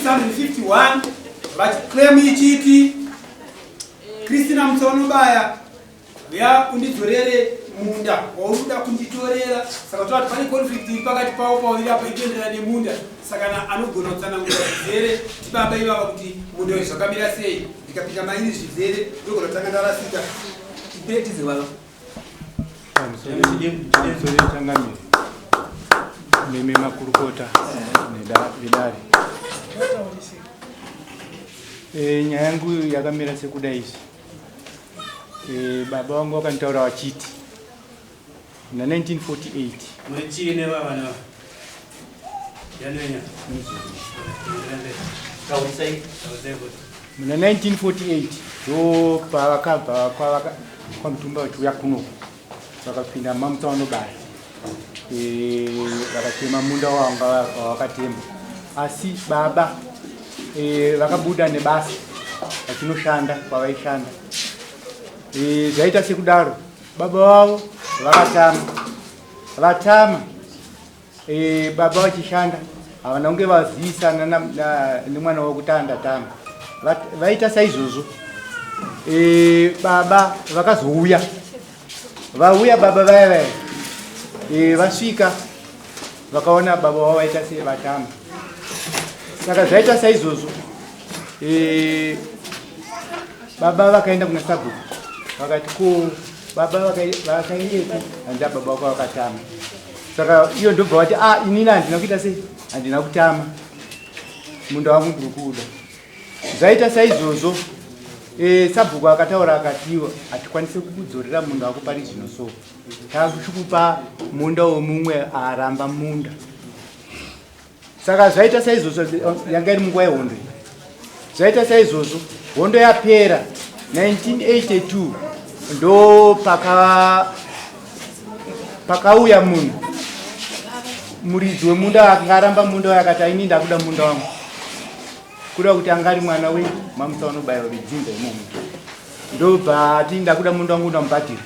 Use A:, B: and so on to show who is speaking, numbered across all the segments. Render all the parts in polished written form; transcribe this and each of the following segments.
A: 651 vachiclaim ichiti Christina Mutsonobaya uya undidzorere munda wauri kuda kunditorera. Saka toda kuti pane conflict iri pakati pavo pavaviri apa ikuenderana nemunda, saka na anogona kutsanangura zvizere tibaba ivava kuti munda uyu zvakamira sei. Ndikapinda mairi zvizere ndogona kutanga ndarasika. Tipetize baba.
B: Pamusoro changamire nemi makurukota vedare. Nyaya yangu yakamira sekuda izvi. Baba vangu vakanditaura vachiti na 1948
C: Muri baba nava? Yanwenya.
D: Taurisai.
C: Taurisai kuti.
B: Muna 1948 ndo pavakabva kwaMutumba vachiuya kuno, vakapinda maMutsavanobaya, vakatema munda wanga wavakatema, asi baba vakabuda nebasa vachinoshanda kwavaishanda. Zvaita sekudaro baba vavo vakatama, vatama baba vachishanda havana kunge vazivisana nemwana wavo kuti andatama. Vaita saizvozvo, baba vakazouya, vauya baba vaya vaya, vasvika vakaona baba vavo vaita se vatama. Saka zvaita saizvozvo, baba vakaenda kuna sabhuku vakati, ko baba vakaendepi? Hanzi baba vako vakatama. Saka iyo ndobva vati, ah, inini handina kuita sei, handina kutama, munda wangu ndiri kuuda. Zvaita saizvozvo, sabhuku akataura akatiwo hatikwanisi kukudzorera munda wako pari zvino, so takuchikupa munda womumwe aramba munda. Saka zvaita saizvozvo, yanga iri munguva yehondo. Zvaita saizvozvo, hondo yapera 1982 ndo pakauya munhu muridzi wemunda akanga aramba munda wayo, akati aini ndakuda munda wangu, kuda kuti anga ari mwana we mamusa vanobayiwa vedzinza imomo. Ndobva ati ndakuda munda wangu, ndamubhadhira.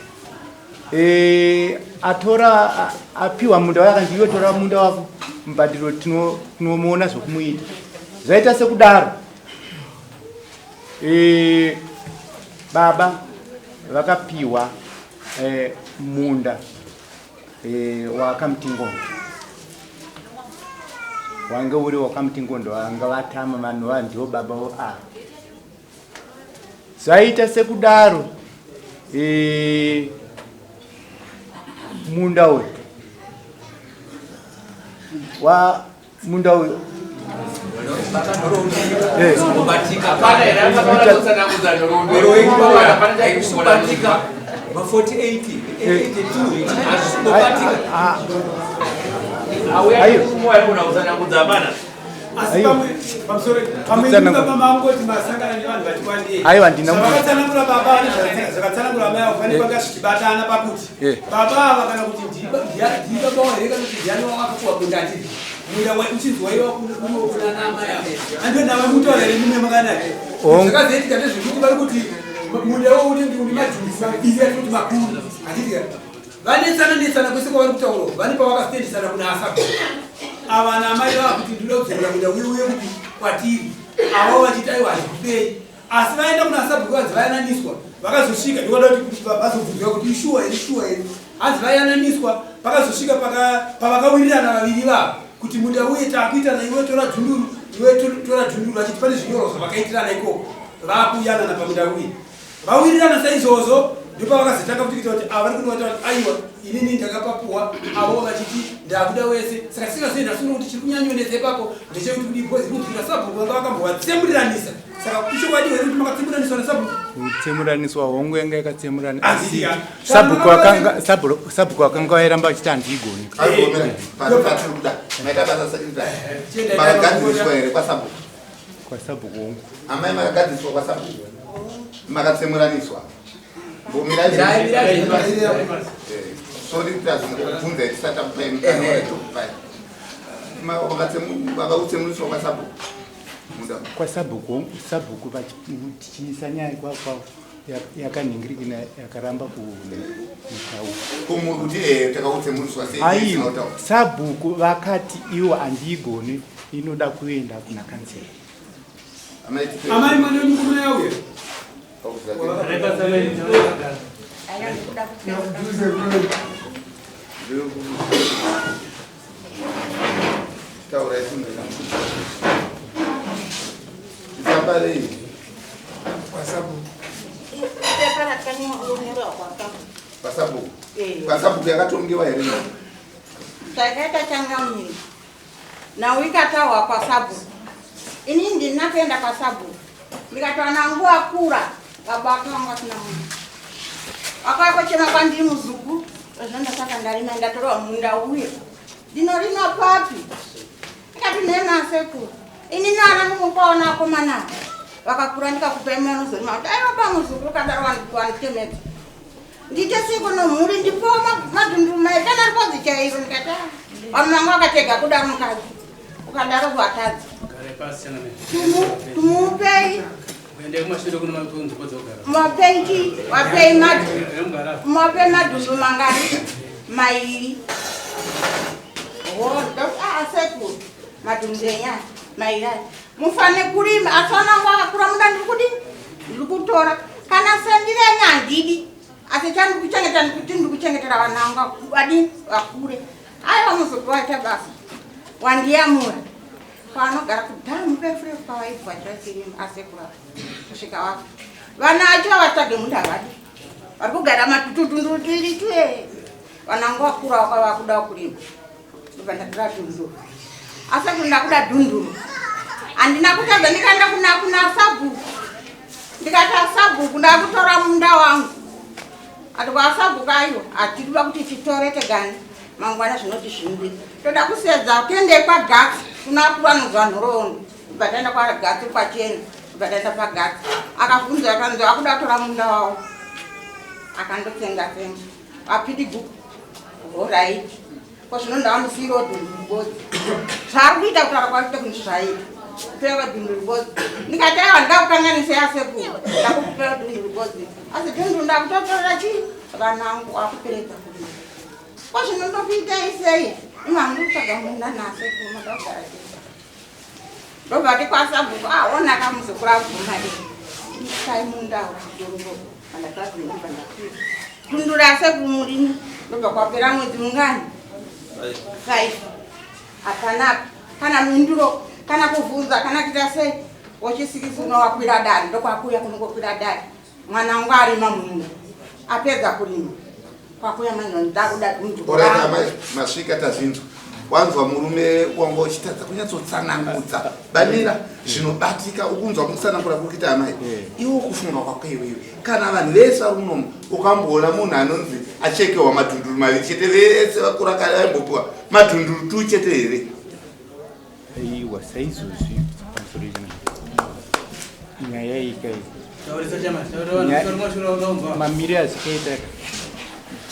B: Atora apiwa munda wake, akanzi iwe tora munda wako, mubhadhiro tinomuona zvokumuita. Zvaita sekudaro, baba vakapiwa munda wakamutingondo, wange uri wakamutingondo vanga vatama vanhu vandiwo baba ava. Zvaita sekudaro, munda uyu wa munda uyu.
D: Hapana here akataura kutsanangudza nhoroondo? Hapana chaikubatika.
A: Ma 48 82 hazvisi.
D: Auya moyo anogona kutsanangudza, hapana.
A: Asi pamwe pamusoro pamwe baba mangoti masangana nevanhu vati wandei.
B: Aiwa, handina.
A: Zvakatsanangura baba nezvakatsanangura amai avo pane panga zvichibatana pakuti baba ava kana kuti ndibaba wa here kana kuti ndiani wakapuwa munda, anditi munda uchinzi waiva kuna namai avo, ando nava mutaura here mune makanaka. Zvakazoitika ndezvekuti vari kuti munda wo unenge une madhumisi maviri atoti makuru, handiti vanetsana netsana kwese kwavari kutaura, vane pavakasitendesana kuna asabhu ava namai vava kuti ndinoda kudzorera munda uye uye kuti kwatiri, avo vachiti aiwa, hazvikupei. Asi vaenda kuna sabhuku vanzi vayananiswa, vakazosvika ndikoda kuti vazobvunzwa kuti ishuwa here, shuwa here. Hanzi vayananiswa, pakazosvika pavakawirirana vaviri vavo kuti munda uye taakuitana, iwe tora dhunduru, iwe tora dhunduru, vachiti pane zvinyorwa zvavakaitirana ikoko, vaakuyanana pamunda uye vawirirana saizvozvo. Ndopavakazotanga kuti kuita kuti ava vari kunovata kuti aiwa, inini ndakapapuwa, avo vachiti ndakuda wese. Saka tisingazoenda sure kuti chiri kunyanyonetsa ipapo ndechekuti kudii, because kunzwira sabhuku vanga vakambovatsemuriranisa. Saka ichokwadi here kuti makatsemuraniswa nasabhuku?
B: Kutsemuraniswa hongu, yanga yakatsemurana, asi
A: Aziya.
B: Sabhuku akanga vairamba vachiti handiigoni.
E: Patiri kuda maita basa secretary. Makagadziriswa here kwasabhuku?
B: Kwasabhuku hongu.
E: Amai, makagadziriswa kwasabhuku, makatsemuraniswa? Mbomirai, sorry, tazingokubvunza tisati takupai mukana. Tokupai vakautsemuriswa kwasabhuku munda?
B: Kwasabhuku hongu, sabhuku tichiisa nyaya kwakwavo yakanhingirikina yakaramba kutaura.
E: Ko muri kuti takautsemuriswa sei?
B: Aiwa, sabhuku vakati iwo handiigoni, inoda kuenda kuna kansela.
A: Amai mwana wenyu mukomana yauya.
E: Taura Tsamba rei?
F: Kwasabu.
E: Kwasabu. Kwasabu yakatongewa here?
F: Takaita changamire. Nhau ikatahwa kwasabhuku. Ini ndina kuenda kwasabhuku. Ndikati vana vangu vakura, baba vake vanga vasina munhu. Vakauya kochema kwandiri muzukuru. Zvino ndasaka ndarima ndatorwa munda uye. Ndinorima papi? Ndikati nhema sekuru. Ini nana munopaona akomana vakakura ndikakupai munozorima. Kuti aiwa pamuzukuru kadaro wanditemedza. Ndiite seko nomhuri ndipowo madhunduru mairi kana rikwadzi chairo ndikati ah, vanhu vanga vakatega kudaro mukadzi ukadaro kuvatadzi tumupei mapei chi wapei mapei madhunduru mangani mairi sekuru madhunduru enyaya mairi aya mufane kurima asi vanangu vakakura muda ndiri kudii ndiri kutora kana sendirenya handidi asi chandiri kuchengeta ndikuti ndiri kuchengetera vana vangu vadini vakure aiwa muzukuru waita basa wandiyamura kwaanogara kudhara murefurefu kwavaibva chachirima asekura kusvika wafa vana acho avatsvage munda havadi vari kugara matututunduru tuiri tue vana vangu vakura vakavakuda kurima ndobva ndatora dhunduru asi kuti ndakuda dhunduru handina kutadza ndikaenda kuna kuna sabhuku ndikati asabhuku ndakutora munda wangu ati kwasabhuku ayo hatiriba kuti titore tegani mangwana zvinoti zvimbi toda kusedza tiende kwagatsi kuna akuru anonzwa nhoroondo ndobva taenda kwagatsi kwachena ndobva taenda pagatsi akabvunza akanzi akuda kutora munda wavo akandotsenga tsenga Apidi guku. Horaiti. Ko zvino ndawamusiirawo dhundu ribodzi. Zvaari kuita kutaura kwakuita kunzi zvaita. Kupewa dhundu ribodzi. Ndikati aiwa ndikakukanganisei asekuru. Ndakukupewa dhundu ribodzi. Asi dhundu ndakutotorera chii? Vanangu wakuperedza kurima. Ko zvino ndokuitai sei? Imi hamudi kutsvaga munda nasekuru moda kugara chete. Ndobva tikwasabhuku ah ona kamuzukuru abvuma ii. Isai munda dhundu. Tundura sekumurimi ndobva kwapera mwedzi mungani? Five. Hapana kana mhinduro kana kuvhunza kana kuita sei wochisikisi unowakwira dare ndokwakuya kunongokwira dare mwana wangu arima munda apedza kurima kwakuya manje ndakuda dunduro.
E: Orai amai masvika tazvinzwa wanzwa murume wanga uchitadza kunyatsotsanangudza bamira zvinobatika ukunzwa kutsanangura kuri kuita amai iwo kufunga kwako iwewe kana vanhu vese vari munomu ukamboona munhu anonzi achekewa madhunduru maviri chete vese vakura kare vaimbopiwa madhunduru tu chete here
B: aiwa saizvozvi pamusoro nyaya iyi kai mamiri azvikaita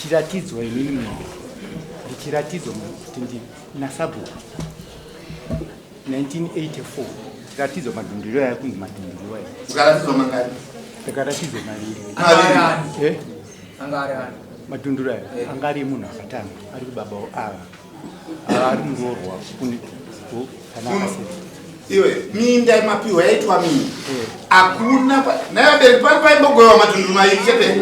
B: chiratidzwa inini munhu ndichiratidzwa kuti ndi nasabhuku 1984 chiratidzwa madhundiro aya kunzi madhundiro aya
E: ukaratidzwa mangani
B: ndakaratidzwa maviri eh? madhundiro aya eh. anga ari emunhu akatanga ari kubaba ava ari muroorwa kana akasei
E: iwe minda mapiwa yaitwa minda hakuna naye vabereki pari paimbogoewa matunduru mairi chete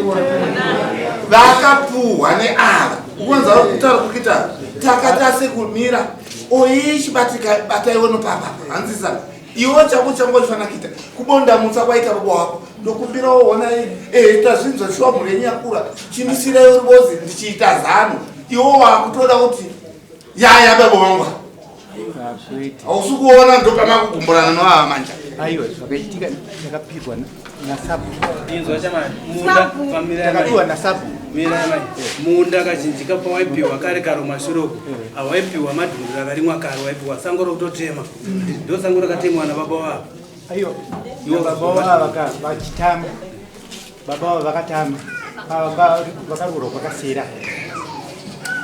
E: vakapuhwa neava ukonza kutaura kuita takatase kumira oyi chibatika bataiwo nopapa hanzisa iwo chako changu wachifanira kuita kubonda mutsa kwaita baba wako ndokumbirawo hona eh tazvinzwa shuwa mhuri yenyu yakura chindisirai rubozi ndichiita zano iwo wakutoda kuti yaya baba wangu hausi kuona ndopamakugumburana noava manje
B: aiwa zvakaitika ndakapirwa nasabhu
C: inzwa chamai munda pamira
B: ndakapiwa nasabhu
C: mira mai munda kazhinji kapo waipiwa kare kare mashure uko awaipiwa madhundura akarimwa kare waipiwa sango rokutotema ndo sango rakatemwa nababa wavo
B: aiwa baba wavo vachitama Baba vavo vakatama vakaroorwa kwakasera.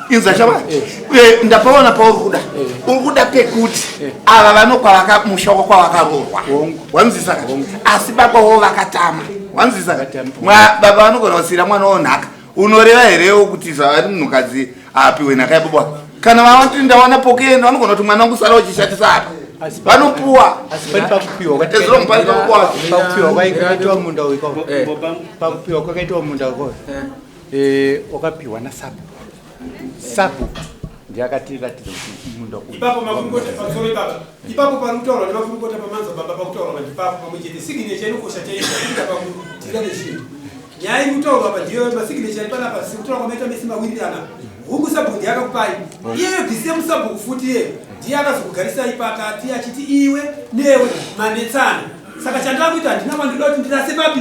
E: Inzwa chava eh. eh, ndapaona pauri kuda eh. uri kuda pekuti ava vanokwavaka musha wako kwavakaroorwa wanzisa asi baba vavo vakatama wanzisa baba vanogona kusiira mwana wavo nhaka unoreva herewo kuti zvavari munhukadzi apiwe nhaka yababa wake kana vavati ndawana pokenda vanogona kuti mwana wangu sara uchishatisa apa. Vanopuwa.
B: Asi pari pakupiwa
E: As long pari pakupuwa.
B: Pakupiwa kwakaitwa munda uyu kwa. Pakupiwa kwakaitwa munda uko. Eh, wakapiwa na sabhuku. Sabhuku ndiye akatiratidza kuti munda uyu.
A: Ipapo makurukota pamusoro ipapa. Ipapo pari kutaurwa nemakurukota pamanzwa baba pakutaurwa pa ndipapo pamwe chete. Signature inokosha chaizvo kuita pakutira nechinhu. Nyaya iri kutaurwa apa ndiyo masignature ari panapa sekutaura kwamaita mese mawirirana. Hungu sabhuku ndiye akakupai. Iyeyo the same sabhuku futi iyeyo ndiye akazokugarisai pakati achiti iwe newe manetsana. Saka chandakuita handina kwandinoda kuti ndirase papi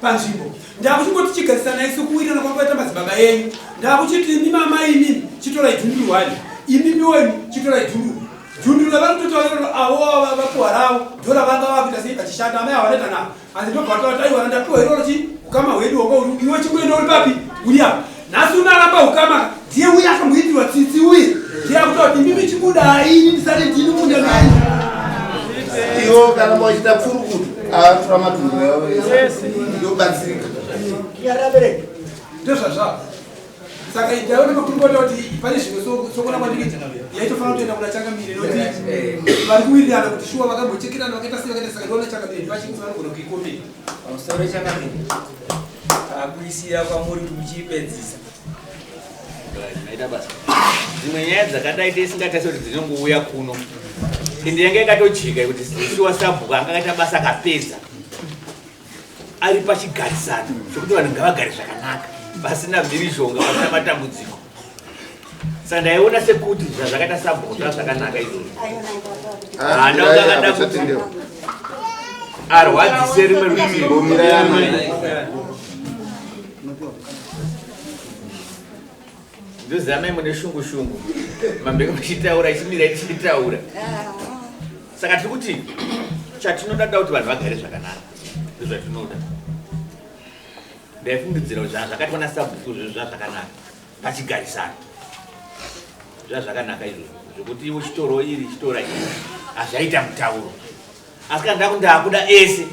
A: panzvimbo. Ndakuchingoti chigarisanai sekuwirirana kwakaita madzibaba enyu. Ndakuchiti imi mama imi chitorai dhunduru wani. Imimiwo imi chitorai dhunduru. Dhunduru ravari kutotaura iroro avo vapuwa ravo ndoravanga vakuita sei vachishanda amai ava vanoita navo. Asi ndobva vataura kuti aiwa randapiwa iroro chi ukama hwedu hwanga uri iwe chingoenda uri papi uri apa. Nhasi unaramba ukama ndiye uye akamboitirwa tsitsi uye ndiye akutaura kuti imimi chibudai ini ndisati ndini munda menyu.
E: Iwo kana wachiita pfurukutu atora matunhu yavo ese ndobatsirika.
A: Ndozvazvavo. Saka ndaona makurukota kuti pane zvimwe sokona kwandikuita yaitofanira kutoenda kuna changamire nokuti vari kuwirirana kuti shuwa vakambochekerana vakaita sei vakaita saka ndiona changamire ndivachikuti vanogona kuikomera.
G: Pamusoro changamire takuisira kwamuri kuti muchiipedzisa.
D: Maita basa. Dzimwe nyaya dzakadai tisingatarisi kuti dzinongouya kuno. Ende yanga yakatojeka kuti shuwa sabhuku anga akaita basa akapedza. Ari pachigarisano chekuti vanhu ngavagare zvakanaka pasina mhirizhonga pasina matambudziko. Saka ndaiona sekuti zvazvakaita sabhuku zvanga zvakanaka izvozvo. Haana kunge akada kuti arwadzise rimwe rutivi. Ndoziva mai mune shungu shungu. Mambenge muchitaura ichimira ichitaura. Saka tiri kuti chatinoda da kuti vanhu vagare zvakanaka. Ndozvatinoda. Ndaifungidzira kuti zvakaitwa nasabhuku izvozvo zvazvakanaka pachigarisano. Zvazvakanaka izvozvo zvekuti ivo chitoro iri chitora iri hazvaita mutauro. Asi kana ndaku ndakuda ese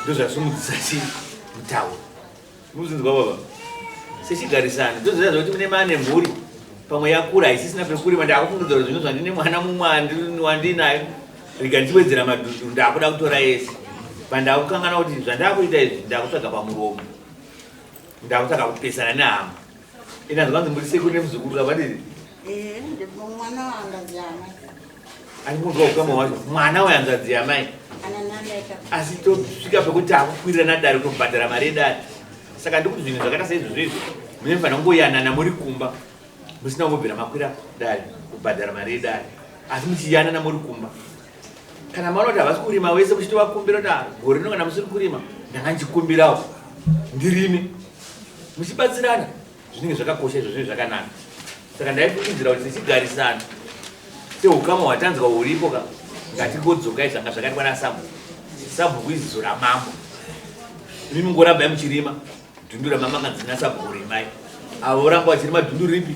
D: ndozvasumudzisa chi mutauro. Muzinzwa baba. Sechigarisano toziva zvekuti mune mane mhuri pamwe yakura haisisina pekurima ndakufungidzira kuti zvino zvandine mwana mumwe wandinayo rega ndichiwedzera madhudhu ndakuda kutora ese pandakukanganwa kuti zvandakuita izvi ndakutsvaga pamuromo ndakutsvaga kupesana nehama ina zvakanzi muri sekuru nemuzukuru kavatii
F: Eh, mwana wangazi amai.
D: Ari kunzwa ukama hwacho mwana wehanzvadzi yamai asi tosvika pekuti akukwirira nadare kutobhadhara mari yedare saka ndikuti zvinhu zvakaita saizvozvo izvo munofanira kungoyanana muri kumba musina kungobvira makwira dare kubhadhara mari yedare asi muchiyanana muri kumba kana maona kuti havasi kurima wese muchitovakumbira kuti ah, gore rino kana musiri kurima ndanga ndichikumbirawo ndirime muchibatsirana zvinenge zvakakosha izvo zvinenge zvakanaka saka ndaifungidzira kuti tichigarisana seukama hwatanzwa huripo ka ngatingodzokai zvanga zvakaitwa nasabhuku sabhuku izizo ramambo imi mungorambai muchirima dhundu ramama kanzi nasabhuku rimai avo voramba vachirima dhundu ripi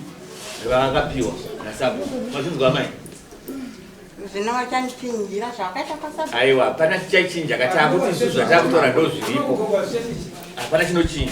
D: ravakapiwa nasabhuku mazvinzwa amai
F: Zvino vachandichinjira zvakaita pasabhuku.
D: Aiwa, hapana chichachinja kati akuti isu zvatakutora ndozviripo. Hapana chinochinja.